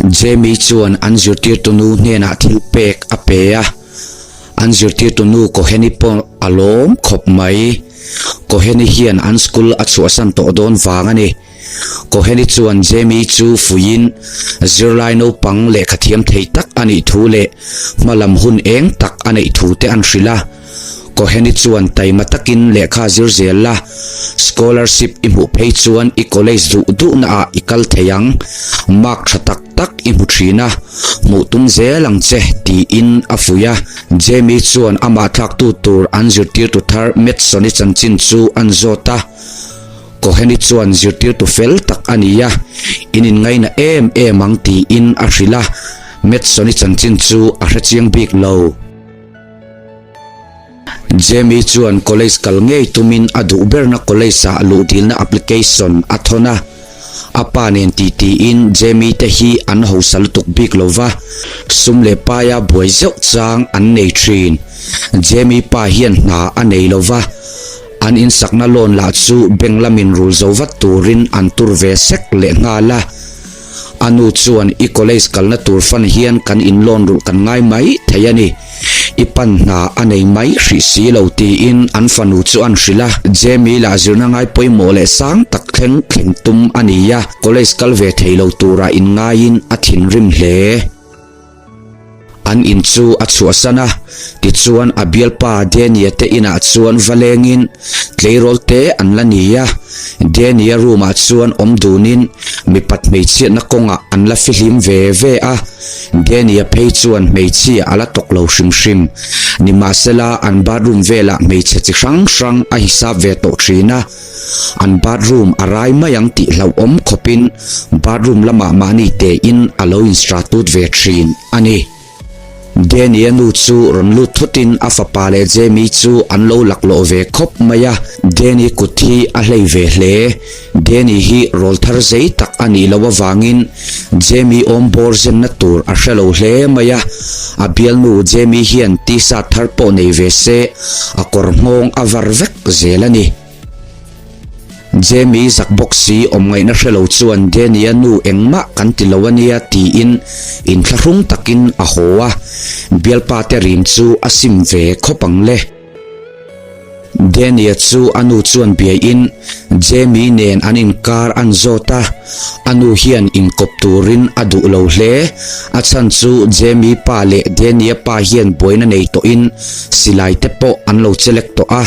Jamie chuan an zirtirtu nu hnenah thil pek a pe a, an zirtirtu nu Cohen-i pawh a lawm khawp mai. Cohen-i hian an school a chhuahsan tawh dawn vang a ni. Cohen-i chuan Jamie chu fuiin zirlai naupang lehkha thiam thei tak a nih thu leh hma lam hun eng tak a neih thu te an hrilh a. Cohen-i chuan taima takin lehkha zir zel la, scholarship i hmuh phei chuan i college duh duhna ah i kal thei ang, mark tha tak tak i hmu thin a, hmuh tum zel ang che tiin a fuih a. Jamie chuan amah thlaktu tur an zirtirtu thar Mattson-i chanchin chu an zawt a. Cohen-i chuan zirtirtu fel tak a ni a, in inngaina em em ang tiin a hrilh a, Mattson-i chanchin chu a hrechiang bik lo. Jamie chuan college kal ngei tumin a duh berna college ah luh dilna application a thawn a, a pa nen titiin Jamie te hi an hausa lutuk bik lo va, sum leh paia buai zeuh chang an nei thin. Jamie pa hian hna a nei lo va, an insakna loan lah chu bank lamin rul zo vat turin an tur ve sek leh nghal a. A nu chuan i college kalna tur fan hian kan in loan rulh kan ngai mai thei a ni. I pan hna a nei mai hrih si lo tiin an fanu chu an hrilh a. Jamie lah zirna ngai pawimawh leh sang tak thleng thleng tum a ni a, college kal ve thei lo tura inngaiin a thinrim hle. An in chu a chhuahsan a, tichuan a bialpa Dania te inah chuan va lengin tleirawl te an la ni a, Dania room ah chuan awm dunin mipat hmeichhiatna kawngah an la fihlim ve ve a, Dania phei chuan hmeichhia a la tawk lo hrim hrim. Nimahsela an bathroom velah hmeichhe chi hrang hrang a hisap ve tawh thin a. An bathroom a rai mai ang tih hlauhawm khawpin bathroom lamah mahni tein a lo instratut ve thin a ni. Danny-a nu chu rawn lut thutin a fapa leh Jamie chu an lo laklawh ve khawp mai a, Danny kut hi a hlei ve hle. Danny hi rawl thar zei tak a nih loh avangin Jamie awm bawr zenna tur a hre lo hle mai a, a bialnu Jamie hian t-shirt thar pawh nei ve se a kawr nghawng a var vek zel a ni. Jamie zak bawk si awm ngaihna hre lo chuan Danny-a nu engmah kan ti lo a nia tiin inthlahrung takin a haw a, bialpa te rim chu a sim ve khawp ang le. Danny-a chu a nu chuan biain Jamie nen an inkar an zawt a, a nu hian inkawp turin a duh lo hle, a chhan chu Jamie pa leh Danny-a pa hian buaina nei tawhin silai te pawh an lo chelek tawh a.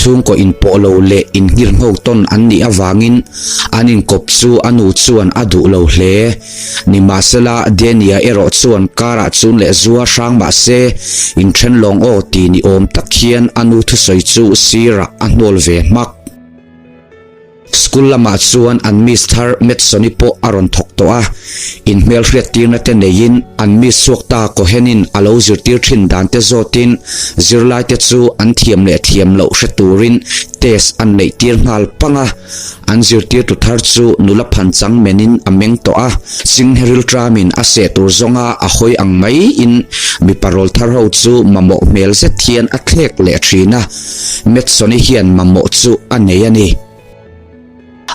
Chhungkaw inpawh lo leh inhngirngho tawn an nih avangin an inkawp chu a nu chuan a duh lo hle. Nimahsela, Dania erawh chuan karah chun leh zua hrang mah se, inthen lawng aw ti ni awm tak hian a nu thusawi chu sirah a hnawl ve hmak. School lamah chuan an miss thar Matsoni pawh a rawn thawk tawh a, inhmelhriattirna te neiin an miss chhuak ta Cohen-in a lo zirtir thin dan te zawtin zirlaite chu an thiam leh thiam loh hre turin test an neih tir nghal pang a, an zirtirtu thar chu nula phanchang menin a meng tawh a, Chingheril tramin a seh tur zawnga a hawi ang maiin mipa rawl thar ho chu mamawh hmel zet hian a thlek leh thin a. Matsoni hian mamawh chu a nei a ni.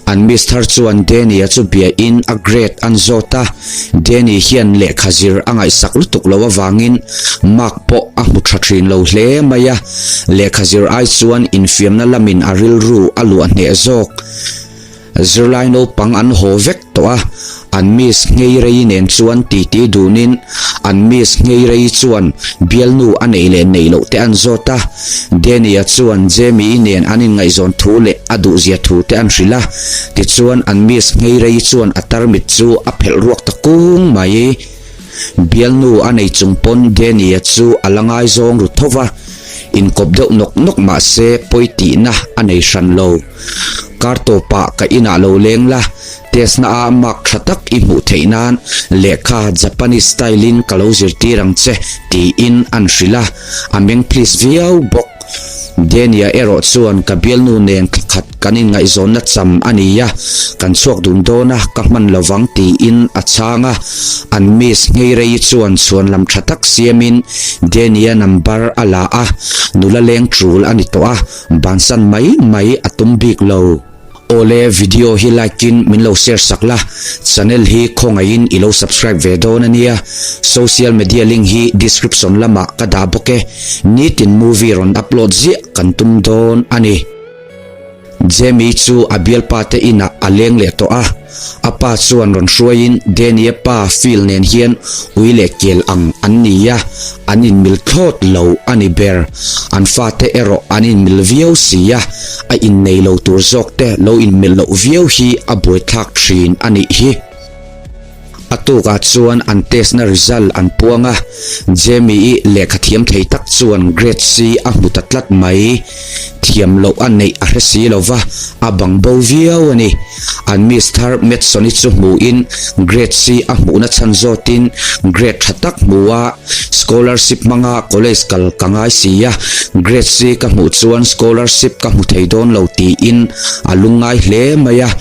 An miss thar chuan Danny-a chu biain a grade an zawt a, Danny hian lehkha zir a ngaihsak lutuk lo avangin mark pawh a hmu tha thin lo hle mai a, lehkha zir ai chuan infiamna lamin a rilru a luah hneh zawk. Zirlai naupang an haw vek tawh a, an miss Ngheirei nen chuan titi dunin an miss Ngheirei chuan bialnu a neih leh neih loh te an zawt a, Danny-a chuan Jamie-i nen an inngaihzawn thu leh a duhzia thu te an hrilh a, tichuan an miss Ngheirei chuan a tarmit chu a phelh ruak ta kung mai. Bialnu a nei chung pawn Danny-a chu a la ngaizawng ru tho va, inkawp deuh nawk nawk mah se pawi tihna a nei hran lo. Kar tawpah ka inah lo leng la, test na ah mark tha tak i hmuh theih nan lehkha Japanese style in ka lo zirtir ang che tiin an hrilh a, a meng please viau bawk. Dania erawh chuan ka bialnu nen thla khat kan inngaihzawnna cham a ni a, kan chhuak dun dawn a, ka hman lovang tiin a chhang a, an miss Ngheirei chuan chhuan lam tha tak siamin Dania number a la a, nula leng tul a ni tawh a, Bansan mai mai a tum bik lo. Awle video hi like in min lo share sak la, channel hi khawngaihin i lo subscribe ve dawn a nia. Social media link hi description lamah ka dah bawk e. Nitin movie rawn upload ziah kan tum dawn a ni. Jamie chu a bialpa te inah a leng leh tawh a, a pa chuan rawn hruaiin Danny-a pa Phil nen hian ui leh kel ang an ni a, an inmil thlawt lo a ni ber. An fate erawh an inmil viau si a, a innei lo tur zawk te lo inmil loh viau hi a buaithlak thin a nih hi. A tukah chuan an test na result an puang a, Jamie-i lehkha thiam thei tak chuan grade C a hmu ta tlat mai. Thiam loh a neih a hre si lo va, a bang bo viau a ni. An miss thar Matsoni chu hmuhin grade C a hmuhna chhan zawtin grade tha tak hmu a, scholarship hmanga college kal ka ngai si a, grade C ka hmuh chuan scholarship ka hmu thei dawn lo tiin a lungngai hle mai a.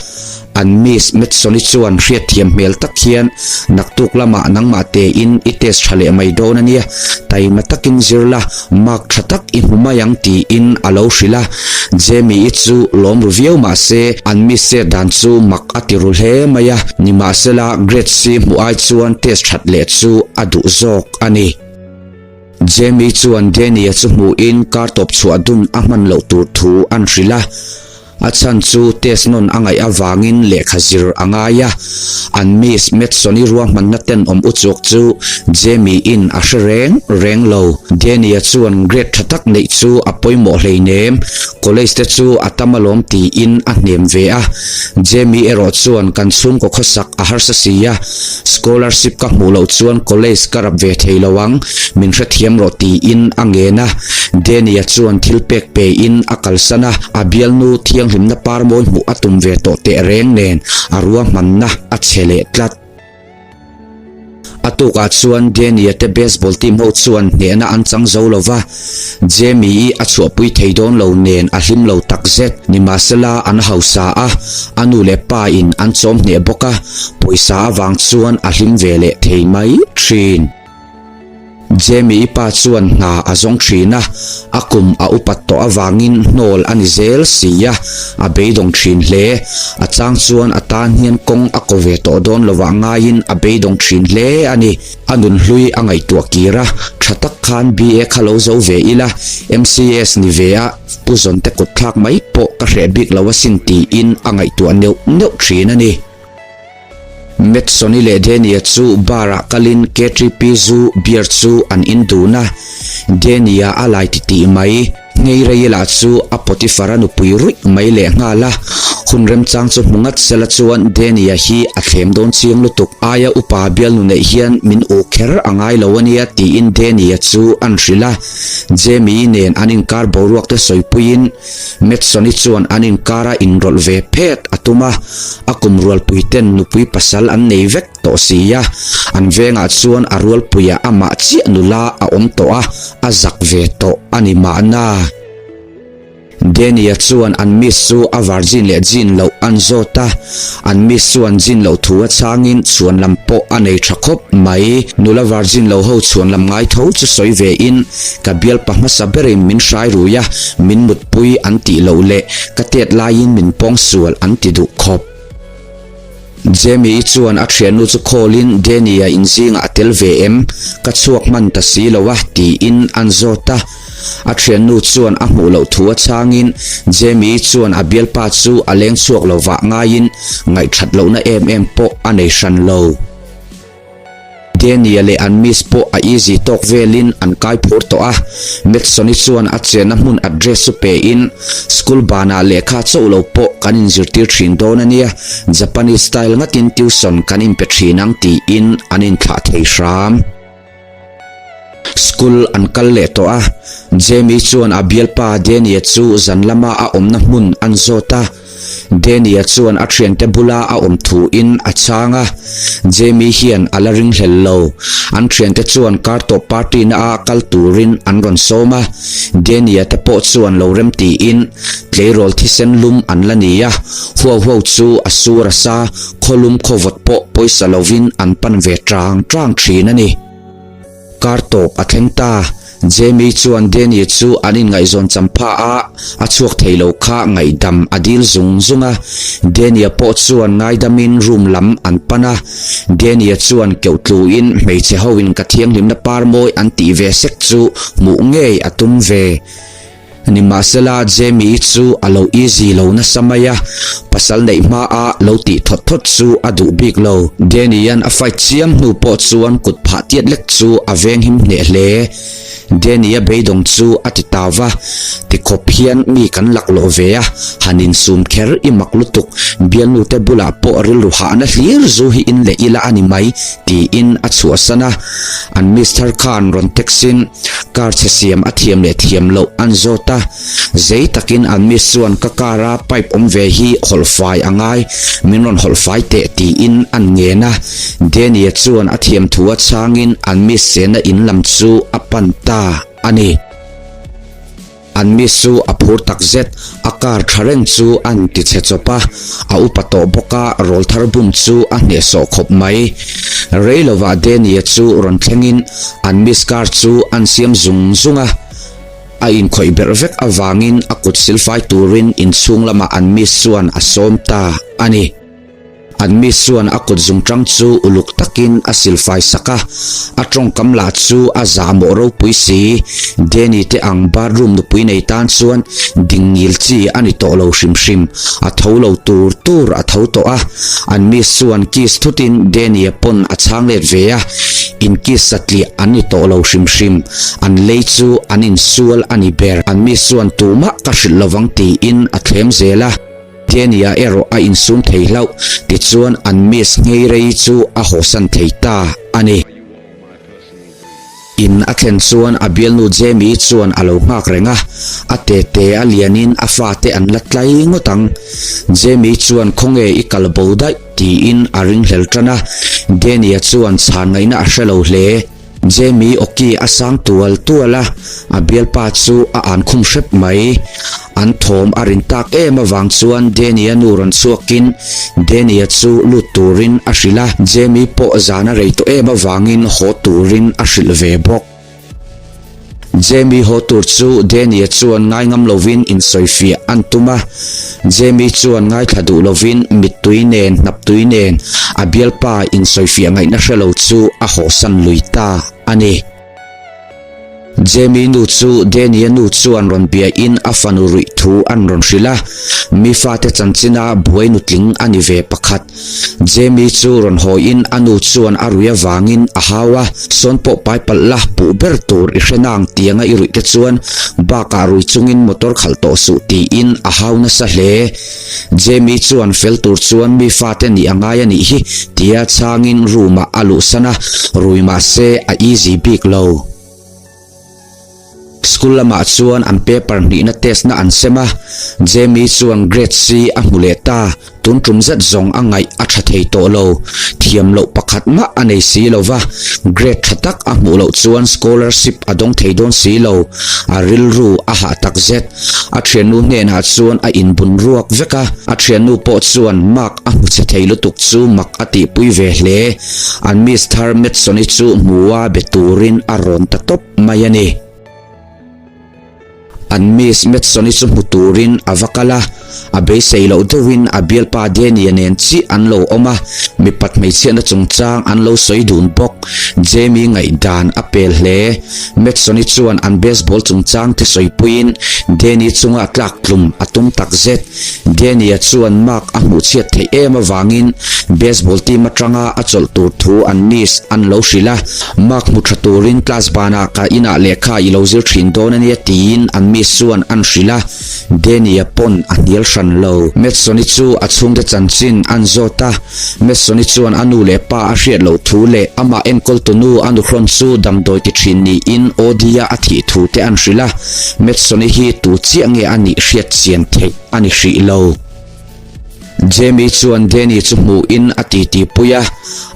An Miss Matsoni chuan hriatthiam hmel tak hian, Naktuk lamah nangmah tein i test tha leh mai dawn a nia, taima takin zir la, mark tha tak i hmu mai ang tiin a lo hrilh a. Jamie-i chu lawm ru viau mah se, an Miss chet dan chu mak a ti ru hle mai a, nimahsela grade C hmuh ai chuan test that leh chu a duh zawk a ni. Jamie chuan Danny-a chu hmuhin kar tawp chhuah dun a hman loh tur thu an hrilh a. A chhan chu test nawn a ngaih avangin lehkha zir a ngai a, an Miss Matsoni ruahmanna tenawm uchuak chu Jamie-in a hre reng reng lo. Danny-a chuan grade tha tak neih chu a pawimawh hleinem, college te chu a tam alawm tiin a hnem ve a. Jamie erawh chuan kan chhungkaw khawsak a harsa si a, Scholarship ka hmuh loh chuan college ka rap ve thei lo ang, min hrethiam rawh tiin a ngen a. Danny-a chuan thil pek pein a kalsan a, a bialnu thianghlimna parmawi hmuh a tum ve tawh teh reng nen a ruahmanna a chhe leh tlat. A tukah chuan Danny-a te baseball team ho chuan hnehna an chang zo lo va, Jamie-i a chhuahpui thei dawn lo nen a hlim lo takzet. Nimahsela an hausa a, a nu leh pa in an chawm hneh bawk a, pawisa avang chuan a hlim ve leh thei mai thin. Jamie-i pa chuan hna a zawng thin a, a kum a upat tawh avangin hnawl a ni zel si a, a beidawng thin hle. A chang chuan a tan hian kawng a ko ve tawh dawn lovah ngaiin a beidawng thin hle a ni. A nunhlui a ngaihtuah kir a, tha tak khan BA kha lo zo ve ila, MCS ni ve a, Pu Zawnte kut thlak mai pawh ka hreh bik lo asin tiin a ngaihtuah neuh neuh thin a ni. Matsoni leh Dania chu bar ah kalin KTP zu beer chu an in dun a, Dania a lai titih mai. Ngei rei lah chu a Potiphar-a nupui ruih mai leh nghal a, hun remchang chu hmu ngat sela chuan Danny-a hi a thlem dawn chiang lutuk. Aia upa bialnu neih hian min u kher a ngai lo a nia tiin Danny-a chu an hrilh a. Jamie-i nen an inkar boruak te sawipuiin Mattson-i chuan an inkara inrawlh ve phet a tum a, a kum rualpuiten nupui pasal an nei vek. tawh si a, an vengah chuan a rualpuiah amah chiah nula a awm tawh a, a zak ve tawh a ni mahna. Danny-a chuan an miss chu a virgin leh jean loh an zawt a, an miss chuan jean loh thu a chhangin chhuan lam pawh a nei tha khawp mai. Nula virgin lo ho chhuan lam ngai tho chu sawi ve in, ka bialpa hmasa berin min hrai rui a, min mutpui an tih loh leh ka tet laiin min pawngsual an ti duh khawp. Jamie-i chuan a thiannu chu call-in Danny-a inzingah a tel ve em? Ka chhuak hman ta si lo a, tiin an zawt a. A thiannu chuan a hmuh loh thu a chhangin Jamie-i chuan a bialpa chu a leng chhuak lo vah ngaiin ngaihthat lohna em em pawh a nei hran lo. Dania leh an miss pawh a easy tawk velin an kai phur tawh a, Matsoni chuan a chenna hmun address chu pein, School banah lehkha chauh lo pawh kan inzirtir thin dawn a nia, Japanese style ngatin tuition kan inpe thin ang tiin an inthlah thei hram. School an kal leh tawh a, Jamie chuan a bialpa Dania chu zan lama a awmna hmun an zawt a, Danny-a chuan a thiante bula a awm thuin a chhang a, Jamie hian a la ringhlel lo. An thiante chuan kar tawp party na a kal turin an rawn sawm a, Danny-a te pawh chuan lo rem tiin tleirawl thisen lum an la ni a, huau huau chu a sur a sa, khawlum khawvawt pawh pawisa lovin an pan ve tang tang thin a ni. Kar tawp a thleng ta. Jamie chuan Danny chu an inngaihzawn champha a, a chhuak thei lo kha ngaihdam a dil zung zung a. Danny-a pawh chuan ngaidamin room lam an pan a. Danny-a chuan keuh tluin hmeichhe hoin ka thianghlimna par mawi an tih ve sek chu hmuh ngei a tum ve. Nimahsela Jamie-i chu a lo easy lo nasa mai a, pasal neih hmaa lo tih thawt thawt chu a duh bik lo. Danny-a'n a fight chiam hnu pawh chuan kut phah tiat lek chu a venghim hneh hle. Danny-a beidawng chu a ti ta va, Tikhawp hian mi kan laklawh ve a, han insum kher i mak lutuk, bialnute bulah pawh rilru hahna hlir zu hi in leh ila a ni mai, tiin a chhuahsan a. An Mister khan rawn text-in car chhe siam a thiam leh thiam loh an zawt a, zei takin an Miss chuan ka car a pipe awm ve hi hawlh fai a ngai, min rawn hawlh fai teh tiin an ngen a. Danny-a chuan a thiam thu a chhangin an Miss sehna in lam chu a pan ta a ni. An miss chu a phur tak zet, a car tha reng chu an ti chhe chawp a, a upa tawh bawk a, rawlthar bum chu a hnehsawh khawp mai. Rei lovah Danny-a chu rawn thlengin an miss car chu an siam zung zung a, a inkhawih berh vek avangin a kut silfai turin inchhung lamah an miss chuan a sawm ta a ni. An miss chuan a kut zungṭang chu uluk takin a silfai sak a, a tawngkam lah chu a zahmawh ropui si. Danny te ang bathroom nupui nei tan chuan ding ngil chi a ni tawh lo hrim hrim, a tho lo tur tur a tho tawh a. An miss chuan kiss thutin Danny-a pawn a chhang let ve a, in kiss satliah an ni tawh lo hrim hrim, an lei chu an insual a ni ber. An miss chuan tumah ka hrilh lovang tiin a thlem zel a. Tenia erawh a insum thei hlauh, tichuan an miss nghei rei chu a hawsan thei ta a ni. In a thlen chuan a bialnu Jamie chuan a lo nghak reng a, a tete a lianin a fate an la tlai ngawt ang. Jamie chuan khawnge i kal bo daih tiin a ringhlel tan a, Dania chuan chhan ngaihna a hre lo hle. Jamie awki a sang tual tual a, a bialpa chu a an khum hrep mai. An thawm a rin tak em avang chuan Danny-a nu rawn chhuakin Danny-a chu lut turin a hrilh a, Jamie pawh zan a rei tawh em avangin haw turin a hrilh ve bawk. Jamie haw tur chu Danny-a chuan ngaingam lovin insawifiah an tum a, Jamie chuan ngaithla duh lovin mittui nen hnaptui nen a bialpa insawifiah ngaihna hre lo chu a hawsan lui ta a ni. Jamie nu chu Danny-a nu chuan rawn biain a fanu ruih thu an rawn hrilh a, mi fate chanchina buai nutling a ni ve pakhat. Jamie chu rawn hawiin a nu chuan a ruih avangin a hau a, Sawn pawh pai palh la, puh ber tur i hre nang tianga i ruih te chuan bakah rui chungin motor khalh tawh suh tiin a hau nasa hle. Jamie chuan fel tur chuan mi fate nih a ngai a nih hi tia chhangin room ah a luhsan a, rui mahse a easy bik lo. School lamah chuan an paper hnihna test na an sem a, Jamie chuan grade C a hmu leh ta, tun tum zet zawng a ngaih a tha thei tawh lo, thiam loh pakhat mah a nei si lo va, grade tha tak a hmuh loh chuan scholarship a dawng thei dawn si lo, a rilru a hah tak zet. A thiannu hnenah chuan a inbun ruak vek a, a thiannu pawh chuan mark a hmu chhe thei lutuk chu mak a tihpui ve hle. An Miss thar Matsoni chu hmua be turin a rawn ta tawp mai a ni. An Miss Matsoni chu hmu turin a va kal a, a beisei loh deuhin a bialpa Danny-a nen chiah an lo awm a, mipat hmeichhiatna chungchang an lo sawi dun bawk. Jamie ngaihdan a pel hle. Matsoni chuan an baseball chungchang te sawipuiin Danny chunga tlak tlum a tum tak zet. Danny-a chuan mark a hmuh chhiat theih em avangin baseball team atanga a chawlh tur thu an miss an lo hrilh a. Mark hmu tha turin class banah ka inah lehkha i lo zir thin dawn ania tiin an miss chuan an hrilh a. Danny-a pawn a hnial hran lo. Matsoni chu a chhungte chanchin an zawt a. Matsoni chuan a nu leh pa a hriat loh thu leh amah enkawltu nu a nuhrawn chu damdawi ti thin niin Audi-a a thih thu te an hrilh a. Matsoni hi tu chiah nge a nih hriat chian theih a ni hrih lo. Jamie chuan Danny chu hmuhin a titi pui a,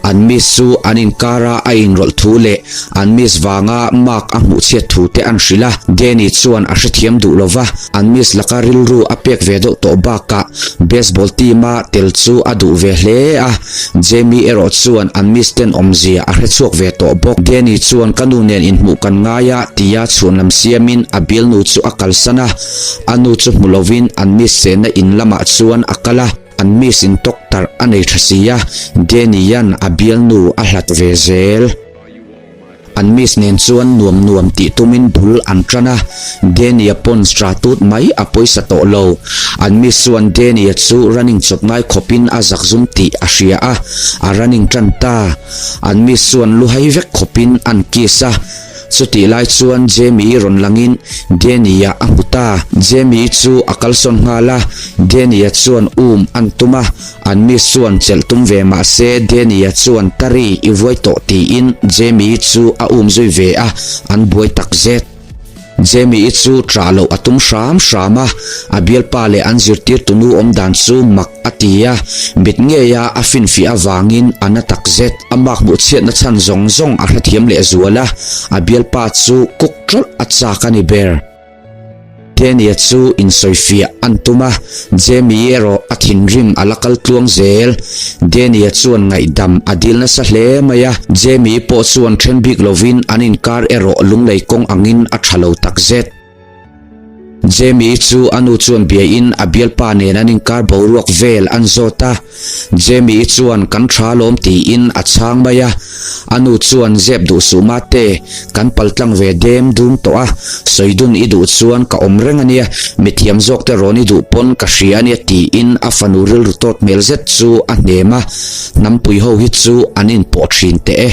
an miss chu an inkara a inrawlh thu leh an miss vanga mark a hmuh chhiat thu te an hrilh a. Danny chuan a hrethiam duh lova, an miss laka rilru a pek ve deuh tawh bakah baseball team-a tel chu a duh ve hle a. Jamie erawh chuan an miss ten awmzia a hrechhuak ve tawh bawk. Danny chuan ka nu nen inhmuh kan ngai a tia chhuanlam siamin a bialnu chu a kalsan a. A nu chu hmu lovin an miss chenna in lamah chuan a kal a, an miss in tawk tarh a nei tha si a, Danny-a'n a bialnu a hlat ve zel. An miss nen chuan nuam nuam tih tumin bul an tan a, Danny-a pawn stra tut mai a pawisa tawh lo. An miss chuan Danny-a chu running chawp ngai khawpin a zakzum tih a hria a, a running tan ta. An miss chuan lu hai vek khawpin an kiss a. Chutih lai chuan Jamie rawn langin Danny-a a hmu ta. Jamie chu a kalsawn nghal a, Danny-a chuan um an tum a, an miss chuan chelh tum ve mah se Danny-a chuan Tari i vuai tawh tiin Jamie chu a um zui ve a, an buai tak zet. Jamie chu ṭah loh a tum hram hram a, a bialpa leh an zirtirtunu awm dan chu mak a ti a, mit ngeia a finfiah avangin a na tak zet. A mak hmuh chhiatna chhan zawng zawng a hrethiam leh zual a, a bialpa chu kuk ṭawlh a chak a ni ber. Dania chu insawifiah an tum a, Jamie erawh a thinrim a la kal tluang zel. Dania chuan ngaihdam a dil nasa hle mai a, Jamie pawh chuan then bik lovin an inkar erawh lunglei kawng angin a tha lo takzet. Jamie chu a nu chuan biain a bialpa nen an inkar boruak vel an zawt a, Jamie chuan kan tha lawm tiin a chhang mai a, a nu chuan zep duh suh mate, kan paltlang ve dem dum tawh a, sawi dun i duh chuan ka awm reng a nia, mithiam zawk te rawn i duh pawn ka hria a nia tiin a fanu rilru tawt hmel zet chu a hnem a, hnampui ho hi chu an inpawh thin teh e.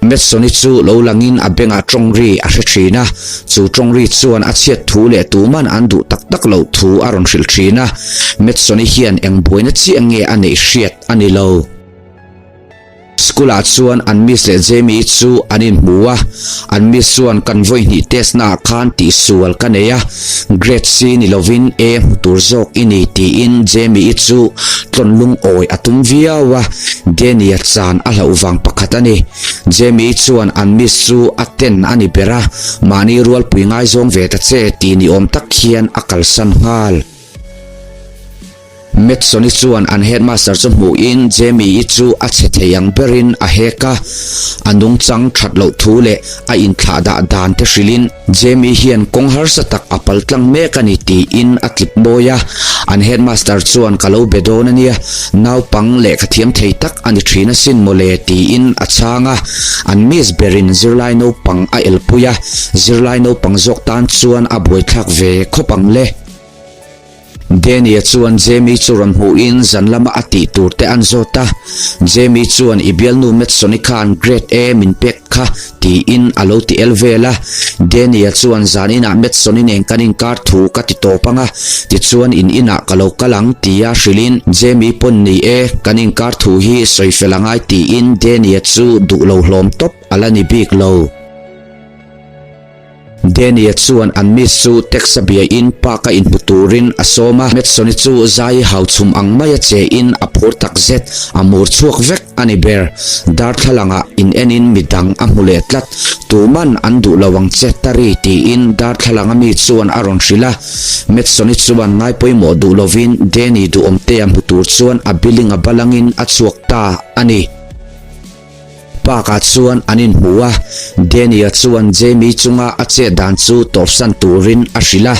Matsoni chu lo langin a bengah tawng ri a hre thin a, chu tawng ri chuan a chhiat thu leh tuman an duh tak tak loh thu a rawn hrilh thin a. Matsoni hian eng buaina chiah nge a neih hriat a ni lo. School-ah chuan an Miss leh Jamie chu an inhmu a, an Miss chuan kan vawi hnih test naah khan tihsual ka nei a, Grade C ni lovin A hmu tur zawk i ni tiin Jamie-i chu tlawn lungawi a tum viau a. Danny-a chan a hlauh vang pakhat a ni. Jamie chuan an miss chu a ten a ni ber a, mahni rualpui ngaizawng ve ta che tih ni awm tak hian a kalsan nghal. Matsoni chuan an headmaster chu hmuhin Jamie-i chu a che thei ang berin a hek a, a nungchang that loh thu leh a inthlah dah dan te hrilhin Jamie hian kawng harsa tak a pal tlang mek a ni tiin a tlip mawi a, an headmaster chuan ka lo be dawn a nia, naupang lehkha thiam thei tak a ni thin asin mawle tiin a chhang a, an miss berin zirlai naupang a elpui a, zirlai naupang zawk tan chuan a buaithlak ve khawp ang le. Danny-a chuan Jamie chu rawn hmuhin zan lama a tih tur te an zawt a. Jamie chuan i bialnu Matsoni khan Grade A min pek kha tiin a lo ti el vel a. Danny-a chuan zan inah Matsoni nen kan inkar thu ka ti tawp ang a, tichuan in inah ka lo kal ang tia hrilhin Jamie pawn ni e, kan inkar thu hi sawi fel a ngai tiin Danny-a chu duh lo hlawm tawp a la ni bik lo. Danny-a chuan an miss chu text a biain park-a inhmu turin a sawm a, Matsoni chu zai hau chhum ang maia chein a phur tak zet, a mur chhuak vek a ni ber. Darthlalangah in enin midang a hmu leh tlat, tuman an duh lo ang che Tari tiin darthlalanga mi chuan a rawn hrilh a. Matsoni chuan ngaipawimawh duh lovin Danny duhawmtea hmu tur chuan a building-a balangin a chhuak ta a ni. Park-ah chuan an inhmu a, Danny-a chuan Jamie chunga a chet dan chu tawpsan turin a hrilh a.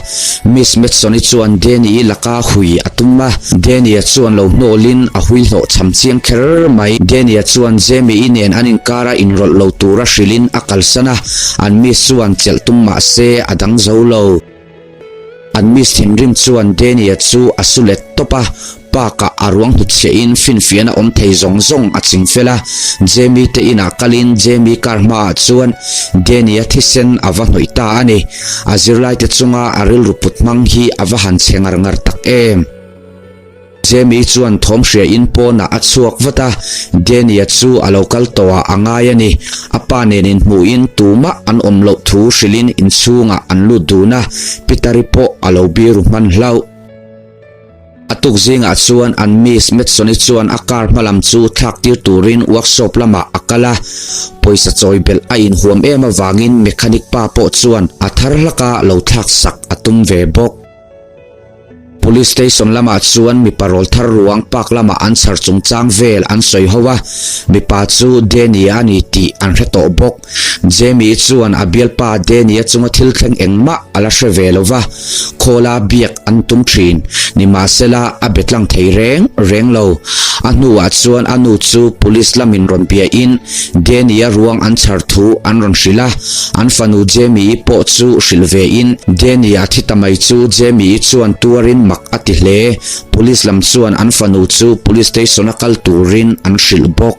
Miss Matsoni chuan Danny-i laka hui a tum a, Danny-a chuan lo hnawlin a hui hlawh cham chiang kher mai. Danny-a chuan Jamie-i nen an inkara inrawlh lo tura hrilhin a kalsan a, an Miss chuan chelh tum mah se a dang zo lo. An miss thinrim chuan Danny-a chu a su let tawp a, park-ah a ruang hnutchhiahin finfiahna awm thei zawng zawng a ching fel a. Jamie te inah kalin Jamie car hmaah chuan Danny-a thisen a va hnawih ta a ni. A zirlaite chunga a rilru put hmang hi a va han chhe ngar ngar tak em! Jamie chuan thawm hriain pawnah a chhuak vat a, Danny-a chu a lo kal tawhah a ngai a ni. A pa nen inhmuhin tumah an awm loh thu hrilhin inchhungah an lut dun a, Peter-i pawh a lo biru hman hlauh. A tuk zingah chuan an Miss Matsoni chuan a car hmalam chu thlak tir turin workshop lamah a kal a, pawisa chawi belh a inhuam em avangin mechanic pa pawh chuan a thar hlaka lo thlak sak a tum ve bawk. Police station lamah chuan mipa rawl thar ruang park lamah an chhar chungchang vel an sawi ho a, mipa chu Danny-a a ni tih an hre tawh bawk. Jamie chuan a bialpa Danny-a chunga thil thleng engmah a la hre ve lo va, khawla biak an tum thin. Nimahsela, a be tlang thei reng reng lo. A hnuah chuan a nu chu police lamin rawn biahin Danny-a ruang an chhar thu an rawn hrilh a, an fanu Jamie-i pawh chu hrilh vein Danny-a thi ta mai chu Jamie-i chuan tuarin mak a ti hle. Police lam chuan an fanu chu police station-a kal turin an hrilh bawk.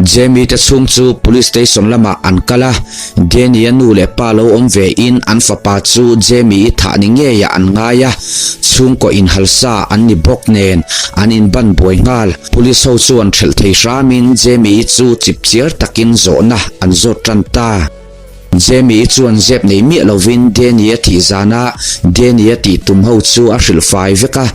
Jamie te chhung chu police station lamah an kal a, Danny-a nu leh pa lo awm vein an fapa chu Jamie-i thah ni ngeiah an ngai a, chhungkaw inhalsa an ni bawk nen an inban buai nghal. Police ho chuan hrelh thei hramin Jamie-i chu chipchiar takin zawhna an zawt tan ta. Jamie-i chuan zep nei miah lovin Danny-a thih zana Danny-a tih tum ho chu a hrilh fai vek a,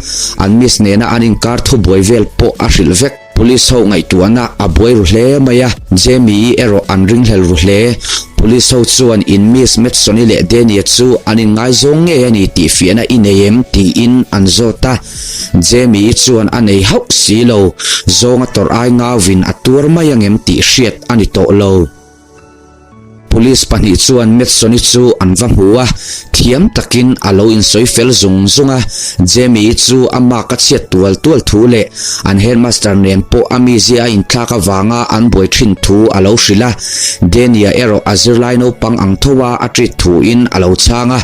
an miss nena an inkar thubuai vel pawh a hrilh vek. Police ho ngaihtuahna a buai ru hle mai a, Jamie-i erawh an ringhlel ru hle. Police ho chuan in miss Matsoni leh Danny-a chu an inngaizawng ngei a ni tih fiahna i nei em? tiin an zawt a. Jamie-i chuan a nei hauh si lo, zawnga tawrh ai ngauvin a tuar mai angem tih hriat a ni tawh lo. Police pahnih chuan Matsoni chu an va hmu a, thiam takin a lo insawi fel zung zung a. Jamie-i chu a mark a chhiat tual tual thu leh an headmaster nen pawh a mizia a inthlak avanga an buai thin thu a lo hrilh a. Danny-a erawh a zirlai naupang ang tho a a treat thuin a lo chhang a.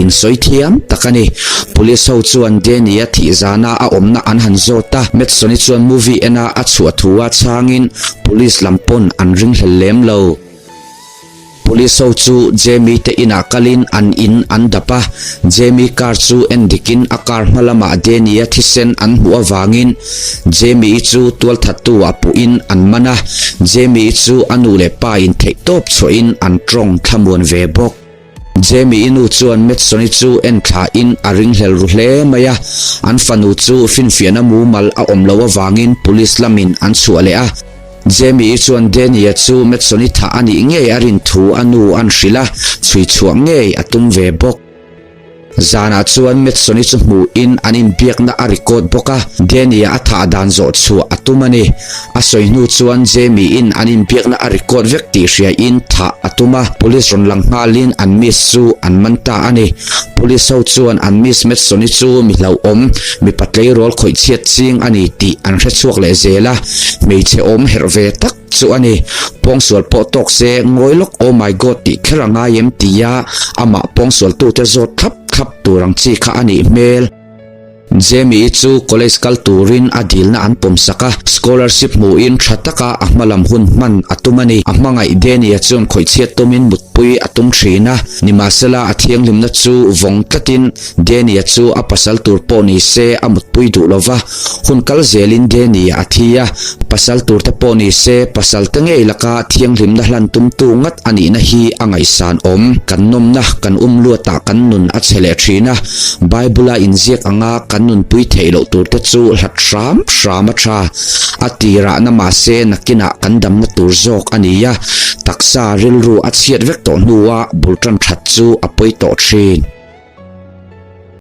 Insawi thiam tak a ni. Police ho chuan Danny-a thih zana a awmna an han zawt a, Matsoni chuan movie ena a chhuah thu a chhangin police lam pawn an ringhlel lem lo. Police ho chu Jamie te inah kalin an in an dap a, Jamie car chu en dikin a car hma lamah Danny-a thisen an hmuh avangin Jamie-i chu tualthattu ah puhin an man a, Jamie-i chu a nu leh pa in theihtawp chhuahin an tawng thlamuan ve bawk. Jamie-i nu chuan Matsoni chu en thlain a ringhlel ru hle mai a, an fanu chu finfiahna mumal a awm loh avangin police lamin an chhuah leh a. Jamie-i chuan Danny-a chu Matsoni thah a nih ngei a rin thu a nu an hrilh a, chhui chhuah ngei a tum ve bawk. Zanah chuan Matsoni chu hmuhin an inbiakna a record bawk a, Danny-a a thah dan zawh chhuah a tum a ni. A sawi hnu chuan Jamie-in an inbiakna a record vek tih hriain thah a tum a, police rawn lang nghalin an miss chu an man ta a ni. Police ho chuan an miss Matsoni chu mi hlauhawm, mipa tleirawl khawih chhiat ching a ni tih an hre chhuak leh zel a, hmeichhe awm herh ve tak chu a ni. Pawngsual pawh tawk se ngawi lawk oh my god tih kher a ngai em tia amah pawngsualtute zawt thlap thlap tur ang chi kha a nih hmel. Jamie-i chu college kal turin a dilna an pawmsak a, scholarship hmuhin tha taka a hmalam hun hman a tum a ni. A hmangaih Danny-a chuan khawihchhiat tumin mutpui a tum thin a, nimahsela a thianghlimna chu vawng tlatin Danny-a chu a pasal tur pawh ni se a mutpui duh lo va, hun kal zelin Danny-a a thi a, pasal tur te pawh ni se pasal te ngei laka thianghlimna hlan tumtu ngat a nihna hi a ngaihsan awm. Kan nawmna kan um luatah kan nun a chhe leh thin a. Bible-a inziak anga kan nunpui theih loh turte chu hlat hram hram a tha. A tirahna mahse nakinah kan damna tur zawk a ni a, taksa rilru a chhiat vek tawh hnua bul tan that chu a pawi tawh thin.